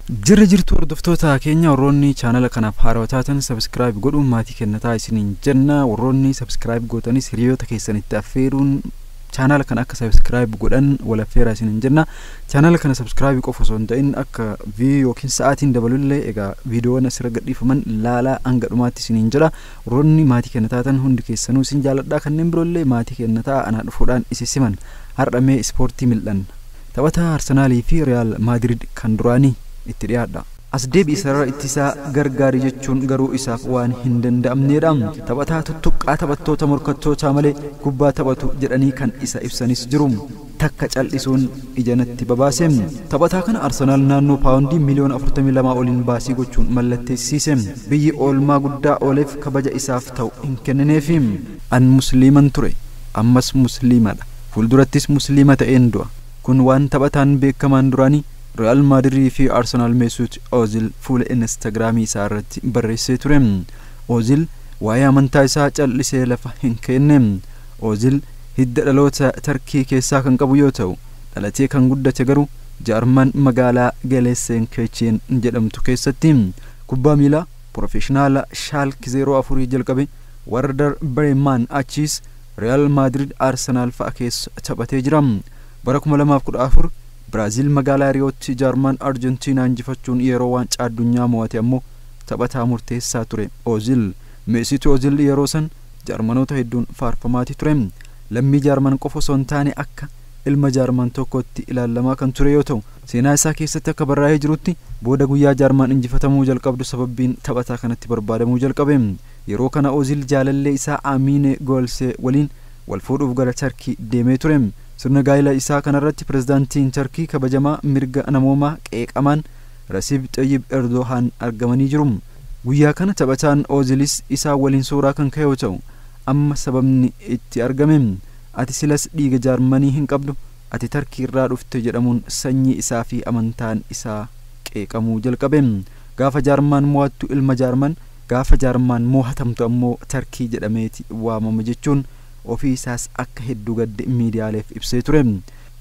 Jirra jirtu hordoftoota keenya, warroonni chaanala kanaaf haarawaa taatan subscribe godhuun maatii kennataa isiniin jenna. Warroonni subscribe gootanis hiriyoota keessanitti affeeruun chaanala kana akka subscribe godhan wal affeeraa isiniin jenna. Chaanala kana subscribe qofa osoo hin ta'in akka view yookiin sa'aatiin dabalullee, egaa viidiyoowwan asirra gadhiifaman laalaa hanga dhumaatti isiniin jedha. Warroonni maatii kenna taatan hundi keessanuu isin jaaladhaa, kanneen biroollee maatii kenna ta'a. Anaa dhufuudhaan isin siman. Har'a mee ispoortii mil'anna. Taphataa Arsenaalii fi Riyaal Maadrid kan duraanii itti dhiyaadha. As deebi'i sarara ittisaa gargaari jechuun garuu isaaf waan hin danda'amneedha. Taphataa tuttuqqaa taphattoota morkattootaa malee kubbaa taphatu jedhanii kan isa ibsanis jiru. Takka cal'isuun ija natti babaase. Taphataa kana Arsenaal naannoo paawundii miliyoona 42 oliin baasii gochuun mallatteessise. Biyyi oolmaa guddaa ooleef kabaja isaaf ta'u hin kennineefi. An musliiman ture. Ammas musliimadha. Fuuldurattis musliima ta'een du'a. Kun waan taphataan beekamaan duraanii Real Maadridii fi Arsenaal Meesut Oozil fuula Instagiraamii isaa irratti barreessee ture. Oozil waa'ee amantaa isaa cal'isee lafa hin kenne. Oozil hidda dhaloota Tarkii keessaa kan qabu yoo ta'u, dhalatee kan guddate garuu Jaarman magaalaa Geleessenkeechiin jedhamtu keessatti. Kubbaa miilaa profeeshinaala Shaalk 04 jalqabe, Wardar Breeman, achiis Real Maadrid, Arsenaal fa'a keessa taphatee jira. Bara 2014 Biraaziil magaalaa Riyootti Jaarman Arjentiinaa injifachuun yeroo waancaa addunyaa mo'ate ammoo taphataa murteessaa ture. Oozil, Meesit Oozil, yeroo san Jaarmanoota hedduun faarfamaati ture. Lammii Jaarman qofa osoo hin taane akka ilma Jaarman tokkotti ilaalamaa kan ture yoo ta'u, seenaa isaa keessatti akka barraa'ee jirutti booda guyyaa Jaarman injifatamuu jalqabdu sababbiin taphataa kanatti barbaadamuu jalqabe. Yeroo kana Oozil jaalallee isaa Amiine Goolsee waliin wal fuudhuuf gara Tarkii deemee ture. Sirna gaa'ila isaa kanarratti pirezidaantiin Tarkii kabajamaa mirga namoomaa qeeqamaan Rasiib Xayyib Erdohaan argamanii jiru. Guyyaa kana taphataan Oozilis isaa waliin suuraa kan ka'e yoo ta'u, amma sababni itti argame ati silas dhiiga Jaarmanii hin qabdu, ati Tarkii irraa dhufte jedhamuun sanyii isaa fi amantaan isaa qeeqamuu jalqabe. Gaafa Jaarmaan mo'attu ilma Jaarman, gaafa Jaarmaan mo'atamtu ammoo Tarkii jedhameeti waamama jechuun ofii isaas akka hedduu gadde miidiyaaleef ibsee ture.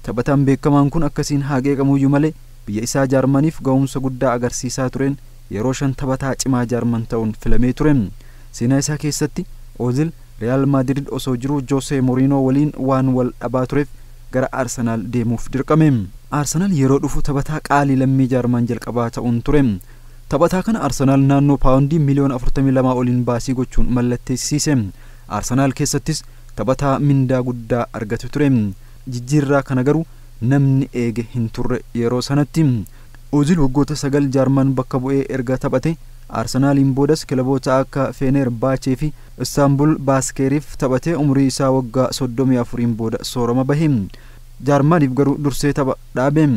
Taphataan beekamaan kun akkasiin haa qeeqamuyyuu malee biyya isaa Jaarmaniif ga'umsa guddaa agarsiisaa tureen yeroo shan taphataa cimaa Jaarman ta'uun filamee ture. Seenaa isaa keessatti Oozil Riyaal Maadrid osoo jiruu Joosee Moriinoo waliin waan wal dhabaa tureef gara Arsenaal deemuuf dirqame. Arsenaal yeroo dhufu taphataa qaalii lammii Jaarman jalqabaa ta'uun ture. Taphataa kana Arsenaal naannoo paawundii miliyoona 42 oliin baasii gochuun mallatteessise. Arsenaal keessattis taphataa mindaa guddaa argate ture. Jijjiirraa kana garuu namni eege hin turre yeroo sanatti. Oozil waggoota 9 Jaarman bakka bu'ee erga taphate Arsenaaliin boodas kilaboota akka Feener Baachee fi Istaanbul Baaskeeriif taphatee umurii isaa waggaa 34iin booda soorama bahe. Jaarmaniif garuu dursee tapha dhaabe.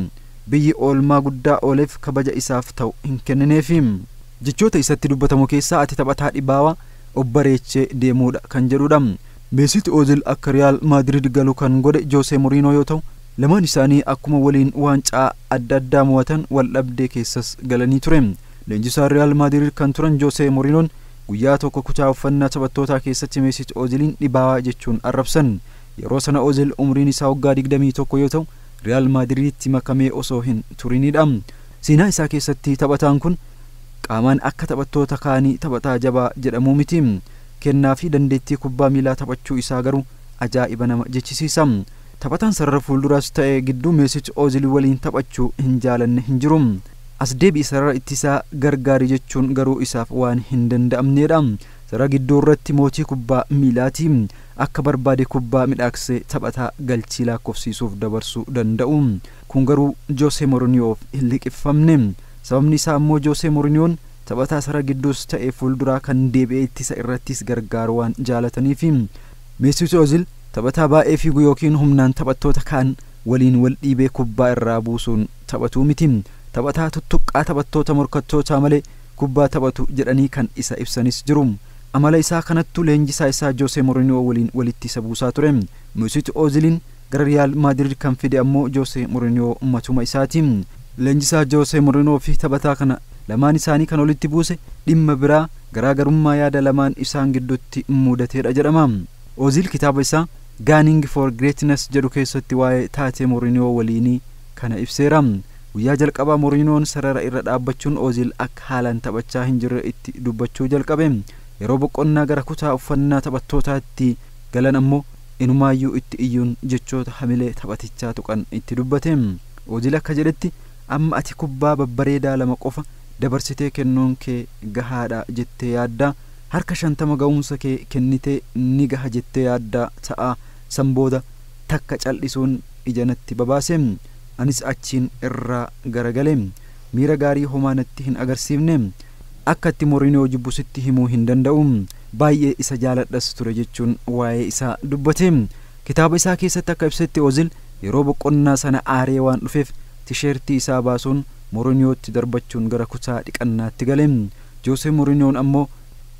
Biyyi oolmaa guddaa ooleef kabaja isaaf ta'u hin kennineefi. Jechoota isatti dubbatamu keessaa ati taphataa dhibaawaa obbareechee deemuudha kan jedhudha. Meesit Oozil akka Riyaal Maadrid galu kan godhe Joosee Moriinoo yoo ta'u, lamaan isaanii akkuma waliin waancaa adda addaa mo'atan wal dhabdee keessas galanii ture. Leenjisaan Riyaal Maadrid kan turan Joosee Moriinoon guyyaa tokko kutaa uffannaa taphattootaa keessatti Meesit Ooziliin dhibaawaa jechuun arrabsan. Yeroo sana Oozil umriin isaa waggaa 21 yoo ta'u, Riyaal Maadriditti makamee osoo hin turinidha. Seenaa isaa keessatti taphataan kun qaamaan akka taphattoota kaanii taphataa jabaa jedhamuu miti. Kennaa fi dandeettii kubbaa miilaa taphachuu isaa garuu ajaa'iba nama jechisiisa. Taphataan sarara fuulduraas ta'e gidduu Meesit Oozil waliin taphachuu hin jaalanne hin jiru. As deebi'i sarara ittisaa gargaari jechuun garuu isaaf waan hin danda'amneedha. Sarara gidduu irratti mootii kubbaa miilaati. Akka barbaade kubbaa midhaaksee taphataa galchii lakkoofsiisuuf dabarsuu danda'u. Kun garuu Joosee Mouriniyoof hin liqiffamne. Sababni isaa ammoo Joosee Mouriniyoon taphataa sarara gidduus ta'e fuulduraa kan deebi'ee ittisa irrattis gargaaru waan jaalataniifi. Meesit Oozil taphataa baay'ee fiigu yookiin humnaan taphattoota kaan waliin wal dhiibee kubbaa irraa buusuun taphatuu miti. Taphataa tuttuqqaa taphattoota morkattootaa malee kubbaa taphatu jedhanii kan isa ibsanis jiru. Amala isaa kanattu leenjisaa isaa Joosee Mouriniyoo waliin walitti isa buusaa ture. Meesit Ooziliin gara Riyaal Maadrid kan fide ammoo Joosee Mouriniyoo matuma isaati. Leenjisaa Joosee Mouriniyoo fi taphataa kana lamaan isaanii kan walitti buuse dhimma biraa garaagarummaa yaada lamaan isaan gidduutti mudateedha jedhama. Oozil kitaaba isaa Gunning for Greatness jedhu keessatti waa'ee taatee Mouriniyoo waliinii kana ibseera. Guyyaa jalqabaa Mourinhoon sarara irra dhaabbachuun Oozil akka haalaan taphachaa hin jirre itti dubbachuu jalqabe. Yeroo boqonnaa gara kutaa uffannaa taphattootaatti galan ammoo inumaayyuu itti iyyuun jechoota hamilee taphatichaa tuqan itti dubbate. Oozil akka jedhetti amma ati kubbaa babbareedaa lama qofa dabarsitee kennuun kee gahaadha jettee yaaddaa, harka 50 ga'umsa kee kennitee ni gaha jettee yaaddaa ta'a, san booda takka cal'isuun ija natti babaase, anis achiin irraa garagale, miira gaarii homaa natti hin agarsiifne, akka itti Mourinho jibbu sitti himuu hin danda'u, baay'ee isa jaaladhas ture jechuun waa'ee isaa dubbate. Kitaaba isaa keessatti akka ibsetti Oozil yeroo boqonnaa sana aaree waan dhufeef tisheertii isaa baasuun Mourinhootti darbachuun gara kutaa dhiqannaatti gale. Jose Mourinhoon ammoo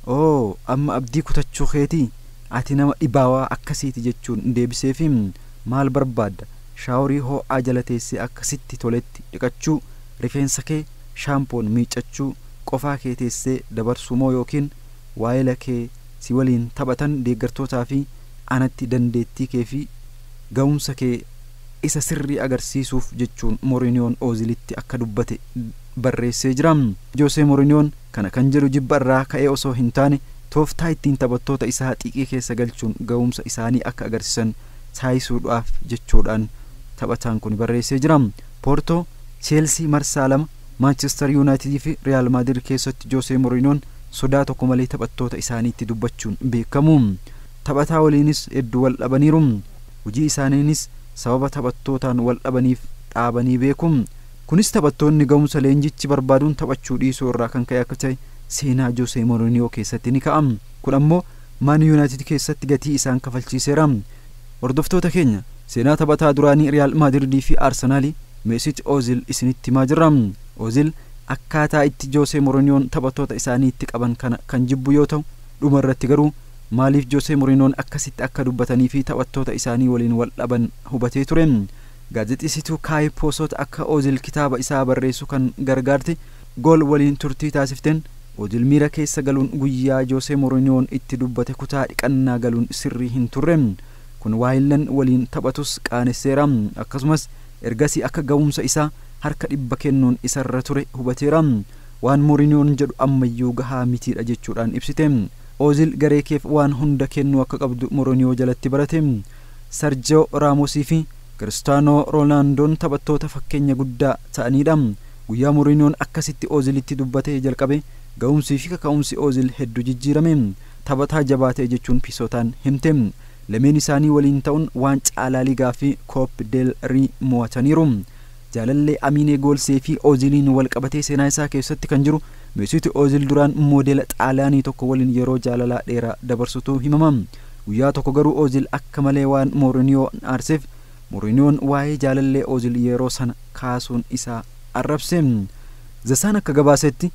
oo amma abdii kutachuu keetii, ati nama dhibaawaa akkasiiti jechuun deebiseefi. Maal barbaadda? Shaaworii ho'aa jala teessee akkasitti toletti dhiqachuu, rifeensa kee shaampoon miiccachuu, qofaa kee teessee dabarsuu moo yookiin waa'ila kee si waliin taphatan deeggartootaa fi anatti dandeettii kee fi ga'umsa kee isa sirrii agarsiisuuf jechuun Mourinhoon Oozilitti akka dubbate barreessee jira. Jose Mourinhoon kana kan jedhu jibba irraa ka'ee osoo hin taane tooftaa ittiin taphattoota isaa xiiqii keessa galchuun ga'umsa isaanii akka agarsiisan taasisuudhaaf jechuudhaan taphataan kun barreessee jira. Porto, Chelsea marsaa 2, Manchester United fi Real Madrid keessatti Jose Mourinhoon sodaa tokko malee taphattoota isaaniitti dubbachuun beekamu. Taphataa waliinis hedduu wal dhabaniiru. Hojii isaaniinis sababa taphattootaan wal dhabaniif dhaabanii beeku. Kunis taphattoonni ga'umsa leenjichi barbaaduun taphachuu dhiisuu irraa kan ka'e akka ta'e seenaa Jose Mourinho keessatti ni ka'a. Kun ammoo Man United keessatti gatii isaan kafalchiiseera. Hordoftoota keenya seenaa taphataa duraanii Real Madrid fi Arsenal Mesut Ozil isinitti himaa jirra. Ozil akkaataa itti Jose Mourinhoon taphattoota isaanii itti qaban kana kan jibbu yoo ta'u, dhuma irratti garuu maaliif Jose Mourinhoon akkasitti akka dubbatanii fi taphattoota isaanii waliin wal dhaban hubatee ture. Gaazexeessituu Kai Posot akka Ozil kitaaba isaa barreessu kan gargaarte gool waliin turtii taasifteen Ozil miira keessa galuun guyyaa Jose Mourinhoon itti dubbate kutaa dhiqannaa galuun sirrii hin turre. Kun waayillan waliin taphatus qaanesseera. Akkasumas ergasii akka ga'umsa isaa harka 100 kennuun isarra ture hubateera. Waan Mourinhoon jedhu ammayyuu gahaa mitiidha jechuudhaan ibsite. Ozil garee keef waan hunda kennuu akka qabdu Mourinho jalatti barate. Sergio Ramosii fi Cristiano Ronaldoon taphattoota fakkeenya guddaa ta'anidha. Guyyaa Mourinhoon akkasitti Ozilitti dubbatee jalqabe ga'umsii fi kaka'umsi Ozil hedduu jijjiirame. Taphataa jabaa ta'e jechuun Pisotaan himte. Lameen isaanii waliin ta'uun waancaa La Ligaa fi Copa del Rey mo'ataniiru. Jaalallee Amine Goolsee fi Oziliin wal qabatee seenaa isaa keessatti kan jiru Mesut Ozil duraan moodela Xaaliyaanii tokko waliin yeroo jaalalaa dheeraa dabarsutu himama. Guyyaa tokko garuu Ozil akka malee waan Mourinho aarseef Mourinhoon waa'ee jaalallee Ozil yeroo sana kaasuun isaa arrabse. Zasaan akka gabaasetti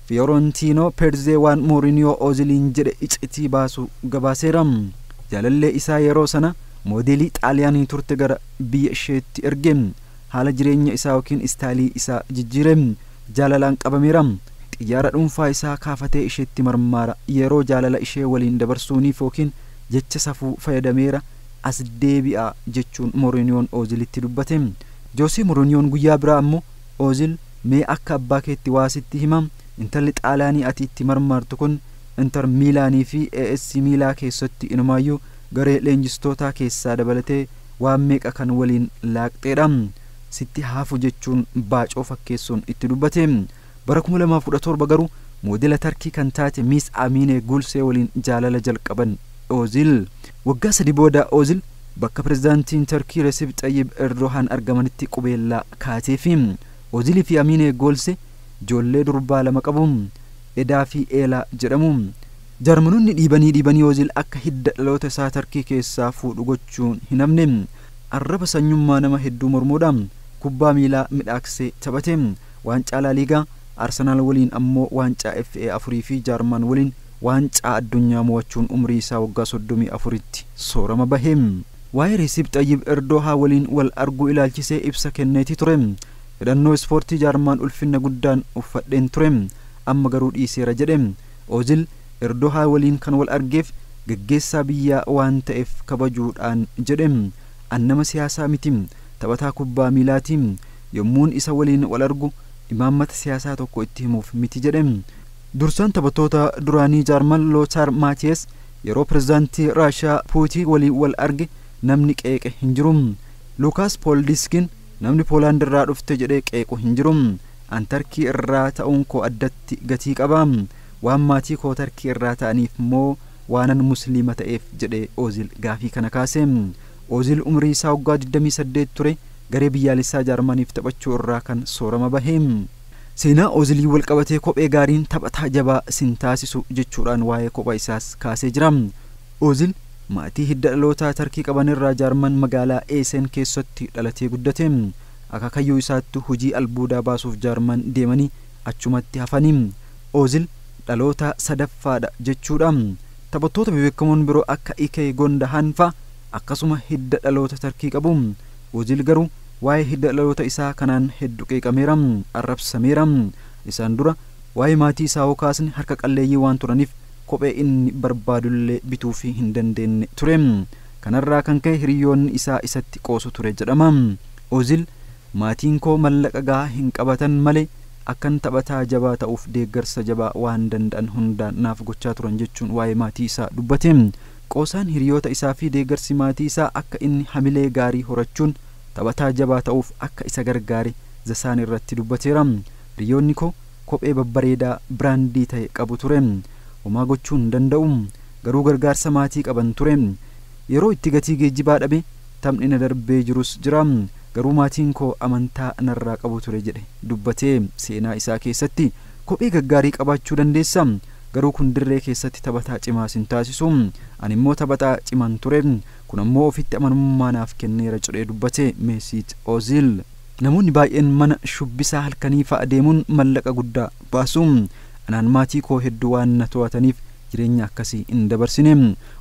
Fiorentino Perez waan Mourinho Oziliin jedhe iccitii baasu gabaaseera. Jaalallee isaa yeroo sana moodelii Xaaliyaanii turte gara biyya isheetti erge. Haala jireenya isaa yookiin istaayilii isaa jijjiire. Jaalalaan qabameera. Xiyyaara dhuunfaa isaa kaafatee isheetti marmaara. Yeroo jaalala ishee waliin dabarsuuniif yookiin jecha safuu fayyadameera. As deebi'a jechuun Mourinhoon Ozilitti dubbate. Jose Mourinhoon guyyaa biraa ammoo Ozil mee akka abbaa keetti waa sitti hima, intalli Xaaliyaanii ati itti marmaartu kun Inter Miilaanii fi AS Miilaa keessatti inumaayyuu garee leenjistootaa keessaa dabalatee waan meeqa kan waliin laaqxeedha. Sitti haafu jechuun baacoo fakkeessuun itti dubbate. Bara 2017 garuu moodela Tarkii kan taate Miss Amine Gulsee waliin jaalala jalqaban Ozil. Waggaa 3 booda Ozil bakka pirezidaantiin Tarkii Recep Tayyip Erdogan argamanitti qubeellaa kaateefi. Ozilii fi Amine Gulsee ijoollee durbaa 2 qabu. Edaa fi Eelaa jedhamu. Jarmanoonni dhiibanii Ozil akka hidda dhaloota isaa Tarkii keessaa fuudhu gochuun hin hafne. Arraba sanyummaa nama hedduu mormuudha. Kubbaa miilaa midhaaksee taphate. Waancaa La Ligaa Arsenaal waliin ammoo waancaa FA 4 fi Jaarman waliin waancaa addunyaa mo'achuun umrii isaa waggaa 34tti soorama bahe. Waa'ee Recep Tayyip Erdogan waliin wal arguu ilaalchisee ibsa kenneeti ture. Hidhannoo ispoortii Jaarman ulfinna guddaan uffadheen ture. Amma garuu dhiiseera jedhe. Ozil Erdogan waliin kan wal argeef gaggeessaa biyyaa waan ta'eef kabajuudhaan jedhe. An nama siyaasaa miti, taphataa kubbaa miilaati. Yommuun isa waliin wal argu imaammata siyaasaa tokko itti himuuf miti jedhe. Dursaan taphattoota duraanii Jaarman Lootaar Maatiyes yeroo pirezidaantii Raashiyaa Puutiin waliin wal arge namni qeeqe hin jiru. Luukaas Pooldiskiin namni Poolaand irraa dhufte jedhee qeequ hin jiru. An Tarkii irraa ta'uun koo addatti gatii qaba. Waan maatii koo Tarkii irraa ta'aniif moo waanan musliima ta'eef jedhee Oozil gaafii kana kaase. Oozil umrii isaa waggaa 28 ture garee biyyaalessaa Jaarmaniif taphachuu irraa kan soorama bahe. Seenaa Oozilii wal qabatee kophee gaariin taphataa jabaa sin taasisu jechuudhaan waa'ee kophaa isaas kaasee jira. Oozil maatii hidda dhalootaa Tarkii qaban irraa Jaarman magaalaa Eesen keessatti dhalatee guddate. Akaakayyuu isaatti hojii albuudaa baasuuf Jaarman deemanii achumatti hafanii. Oozil dhaloota sadaffaadha jechuudha. Taphattoota beekamoon biroo akka Ikee Gondahan fa'a akkasuma hidda dhaloota Tarkii qabu. Oozil garuu waa'ee hidda dhaloota isaa kanaan hedduu qeeqameera, arrabsameera. Isaan dura waa'ee maatii isaa hoo kaasne harka qalleeyyii waan turaniif kophee inni barbaadullee bituufii hin dandeenye ture. Kanarraa kan ka'e hiriyoonni isaa isatti qoosu ture jedhama. Oozil maatiin koo mallaqa gahaa hin qabatan malee akkan taphataa jabaa ta'uuf deeggarsa jabaa waan danda'an hundaan naaf gochaa turan jechuun waa'ee maatii isaa dubbate. Qoosaan hiriyoota isaa fi deeggarsi maatii isaa akka inni hamilee gaarii horachuun taphataa jabaa ta'uuf akka isa gargaare zasaan irratti dubbateera. Hiriyoonni koo kophee babbareedaa biraandii ta'e qabu ture. Homaa gochuu hin danda'u. Garuu gargaarsa maatii qaban ture. Yeroo itti gatii geejjibaa dhabe taphni na darbee jirus jira. Garuu maatiin koo amantaa narraa qabu ture jedhe dubbatee seenaa isaa keessatti. Kophee gaggaarii qabaachuu dandeessa. Garuu kun dirree keessatti taphataa cimaa sin taasisu. Ani immoo taphataa cimaan ture. Kun ammoo ofitti amanamummaa naaf kenneera jedhee dubbate Meesiit Oozil. Namoonni baay'een mana shubbisaa halkanii fa'a deemuun mallaqa guddaa baasu. Anaan maatii koo hedduu waan na to'ataniif jireenya akkasii hin dabarsine.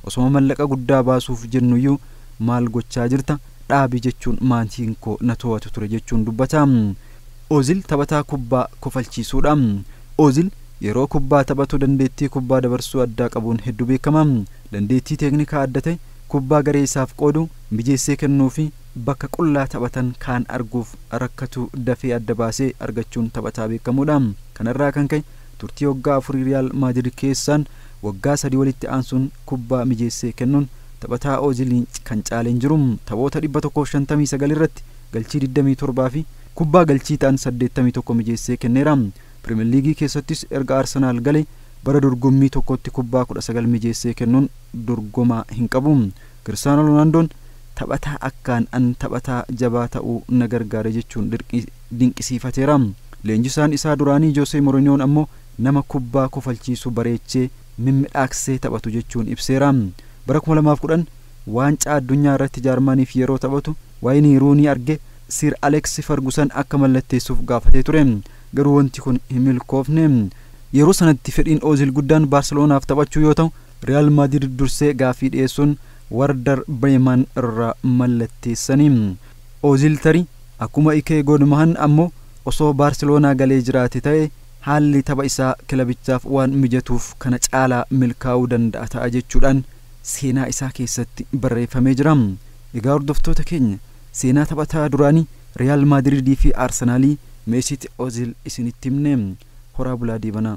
Osoma mallaqa guddaa baasuuf jennuyyuu maal gochaa jirta? Dhaabi jechuun maatiin koo na to'atu ture jechuun dubbata. Oozil taphataa kubbaa kofalchiisuudha. Oozil yeroo kubbaa taphatu dandeettii kubbaa dabarsuu addaa qabuun hedduu beekama. Dandeettii teeknikaa adda ta'e kubbaa garee isaaf qoodu mijeessee kennuu fi bakka qullaa taphatan kaan arguuf rakkatu dafee adda baasee argachuun taphataa beekamuudha. Kanarraa kan ka'e turtii waggaa 4 Riyaal Maadrid keessaan waggaa 3 walitti aansuun kubbaa mijeessee kennuun taphataa Ooziliin kan caaleen jiru. Taphoota 159 irratti galchii 27 fi kubbaa galchii ta'an 81 mijeessee kenneera. Pirimeer Liigii keessattis erga Arsenaal galee bara dorgommii tokkotti kubbaa 19 mijeessee kennuun dorgomaa hin qabu. Kiristaanoo Roonaandoon taphataa akkaan an taphataa jabaa ta'uu na gargaare jechuun dinqisiifateera. Leenjisaan isaa duraanii Joosee Mourinhoon ammoo nama kubbaa kofalchiisu bareechee mimmiidhagsee taphatu jechuun ibseera. Bara 2010 waancaa addunyaa irratti Jaarmaniif yeroo taphatu Waayinii Ruunii arge Sir Alex Ferguson akka mallatteessuuf gaafatee ture. Garuu wanti kun hin milkoofne. Yeroo sanatti fedhiin Oozil guddaan Baarseloonaaf taphachuu yoo ta'u Riyaal Maadrid dursee gaafii dhiyeessuun Wardar Breeman irraa mallatteessanii. Oozil tarii akkuma Ikee Godmahan ammoo osoo Baarseloonaa galee jiraate ta'e haalli tapha isaa kilabichaaf waan mijatuuf kana caalaa milkaa'uu danda'a ta'a jechuudhaan seenaa isaa keessatti barreeffamee jira. Egaa hordoftoota keenya seenaa taphataa duraanii Riyaal Maadridii fi Arsenaalii Meesiit Oozil isinitti himne. Horaa bulaa deebanaa.